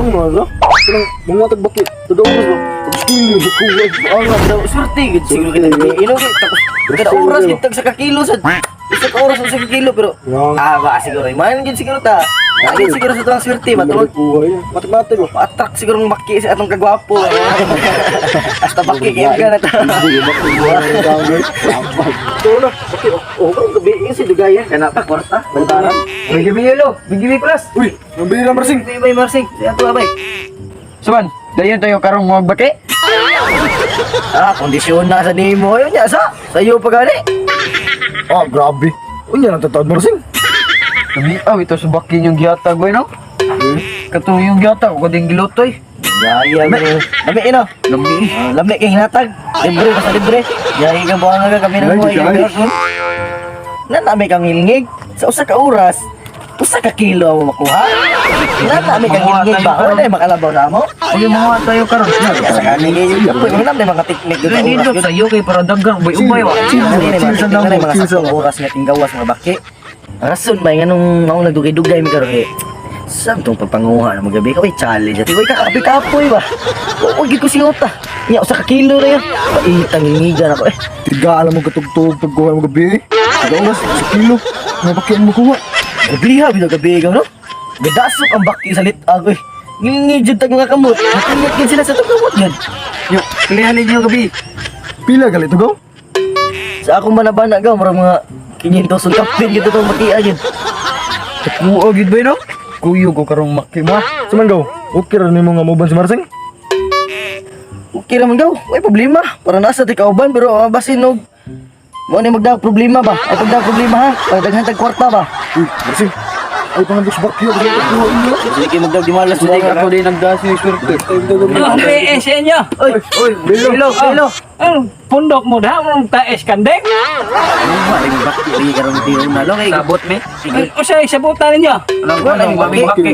Ano na? Kanang mga tagbaki. Taga oras ba? Kilo kuha. Oo nga, daw swerte gid siguro kita gabi. Ino kay tapos kada oras gid tag sa ka kilo sa isa ka oras sa ka kilo pero ah ba siguro man gid siguro ta. Lagi siguro sa tuwang swerte matulog. Kuha yun. Matik-matik ba? Ma-attract siguro ng baki sa atong kagwapo. Hasta baki kay ka na ta. Ito na. Okay, oh, oh, gabi si Dugayan kana pa kwarta. Bantaran. Uy, gabi yelo, bigili plus. Uy, nabili na Marsing. Bay bay Marsing, si ato abay. Saban, dayon tayo karong magbaki. Ah, kondisyon na sa nimo yun niya sa. Sayo pa gani. Ah, grabe. Unya na tataod Marsing. Gabi, ah, ito sa baki yung gihatag boy, no? Katong yung gihatag, ko ding gilutoy. Gaya mo. Lami ino. Lami. Ah, lami kay hinatag. Libre basta libre. Yari kang buhanga ka kami nang Lagi buhay. kay. Nanami kang ngilngig sa usa ka oras. Usa ka kilo ang makuha. Nanami kang Manguha ngilngig tayo ba? karon. Wala makalabaw na mo. Uy, mga tayo karon. Sa kaning Kapoy mo na mga teknik dito. Dito dito sa iyo kay para dagang ubay ubay wa. Chill sa Mga namo, chill sa saktong oras nga tinggawas mga baki. Ang rason ba nganong maong nagdugay-dugay mi karon eh. Saan tong pagpanguha na magabi ka? Uy, challenge. Ati, uy, kakapoy-kapoy ba? Huwag ko singota. Nya, usa ka kilo na yan. Paitang ngigan ako eh. Tiga alam mo katugtog pagkuha mo gabi. Taga oras sa kilo. Nga baki ang makuha. Gabiha, bitaw gabi ikaw, no? Gadasok ang baki sa litag, uy. Ngingig jud tag mga kamot. Nakingat gid sila sa tong kamot yun. Yo, pilihan ninyo gabi. Pila gali to gaw? Sa akong manabana gaw, murag mga 500 sul kapin gid tong bakia yun. Kuo gid boy, no? Kuyo ko karong maki mo. Saman gaw. Okay ra nimo nga moban si Marsing. Okay raman gaw, way problema. Para nasa ti kauban pero basin og mo ni magdag problema ba? Ay pagdag problema ha. Pagdaghan tag kwarta ba? Uy, Marsing. Ay pangandok sa baki. Kuha inyo. Sige kay magdag di malas Hindi ako din nagdasi yung swerte. Ang PS sa inyo. Oy, oy, bilo, bilo. Ang pundok mo da, ang taes kandeng. Ano ba baki lagi karon tiyo na lo kay Sabot me. O siya, sabutan ninyo. Anong Wala, anong baki. baki?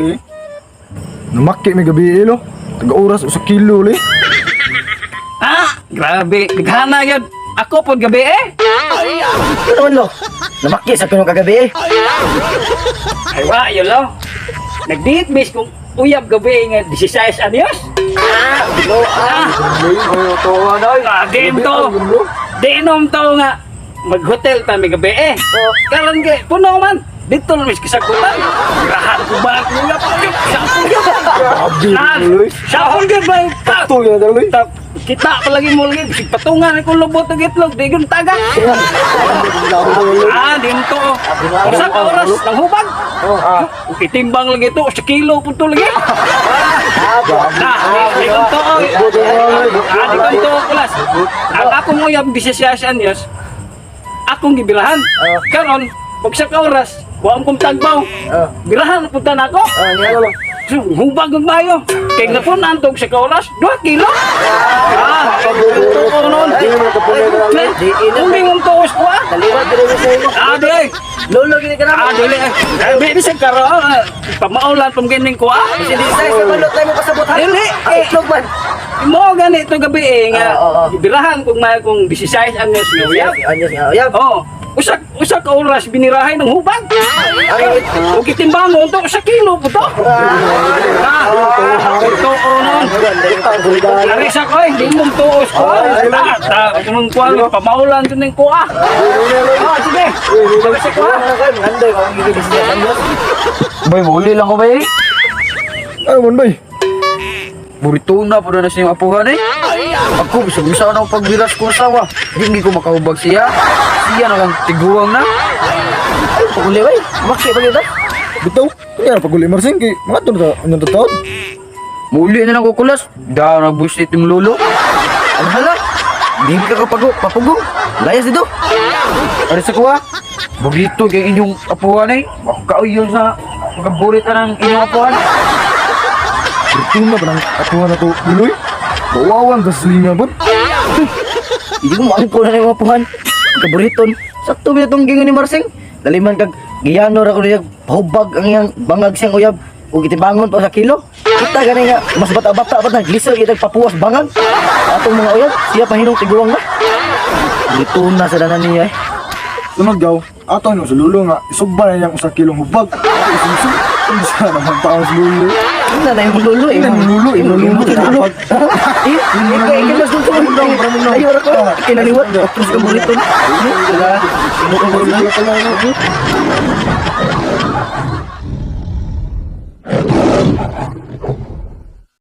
Namaki may gabi ilo. Taga oras sa kilo li. Ah, grabe. Naghana yun. Ako po gabi eh. Ano naman lo? Namaki sa pinong kagabi eh. Ay, wa, yun lo. Nagdihit bis kung uyab gabi nga 16 anyos. Ah, Ah, di to. Di inom to nga. Mag-hotel ta may gabi eh. Karon kay puno man. Dito na mis kasagutan. Grahan ko ba ang uyab? Sa Grabe. Ah, sa akong gyud ba? Ito yun na daloy. Kita pa lagi mo lagi bisig patungan ko lubot og itlog di gyud taga. Ah, di to. Usa ka oras nang hubag. Ah, Itimbang lagi to sa kilo pud to lagi. Ah, di to. Ah, di to kulas. Ang akong uyab 16 anyos. Akong gibirahan. Karon pag sa ka oras, wa kong tagbaw. Birahan pud ta nako. Ah, niya lo. Hubag ng mayo. Kay napun antog sa kauras, 2 kilo. Ah, totoo nun. Kung di mong tuos ko ah. Daliwa dili sa imo. Ah, di ay. Lolo gini ka na. Ah, dili ay. Ay, bisag karon, pamaulan pang gining ko ah. Kasi di sa sa balot tayo mo pasabot ha. Dili. Ang itlog man. Mo ganito gabi eh nga. Ah, oo, oo. Birahan kung may kung 16 anyos nga uyab. Anyos nga uyab. Oh, usa usa ka oras binirahay ng hubag. Ug itimbangon to sa kilo po to. Ah, totoo nun. Arisa ko eh, di mong tuos ko. Ah, ta, kunong kuha, pamaulan ko ng kuha. Ah, sige. Arisa ko ah. Andoy, kung gigil siya anyos. Boy, muli lang ko ba eh? Ay man bay. Burito na po na sa iyong apuhan eh. Ako, bisag bisa na ako pagbilas ko asawa. Hindi ko makahubag siya. Siya na kang tiguang na. Ay, paguli bay. Baki pa gyud ah. Bitaw. Kunya na paguli Marsing kay mga to na inyong tataod. Muli na lang ko kulas. Da, nagbusit yung lolo. Ano hala? Di ka kapago, papugo. Layas dito. Ari sa kuha. Burito kay inyong apuhan eh. Ako yun sa pagkaburit na ng inyong apuhan. Burito na ba ng atuha na to uloy? Kawawan gasolina ba? Hindi ko maangko na yung mapuhan. Kaburiton. Sakto ba itong gingon ni Marsing? Daliman kag giyano ra ko niya hubag ang iyang bangag siyang uyab ug itimbangon pa sa kilo. Kita gani nga mas bata-bata pa na glisod kitag papuwas bangag. Atong mga uyab siya pahinong tiguang na. Dito na sa danan niya eh. Sunod gaw, ato nyo sa lulo nga, isugba na niyang usa kilong hubag. Ato isunsun, unsa naman taong sa lulo. Ina na yung lulo eh. Ina yung lulo, eh. Yung lulo. Lulo. Eh, ikaw, ikaw mas dulce mo. Ayaw ra ko. Kinaliwat. Terus ka buriton.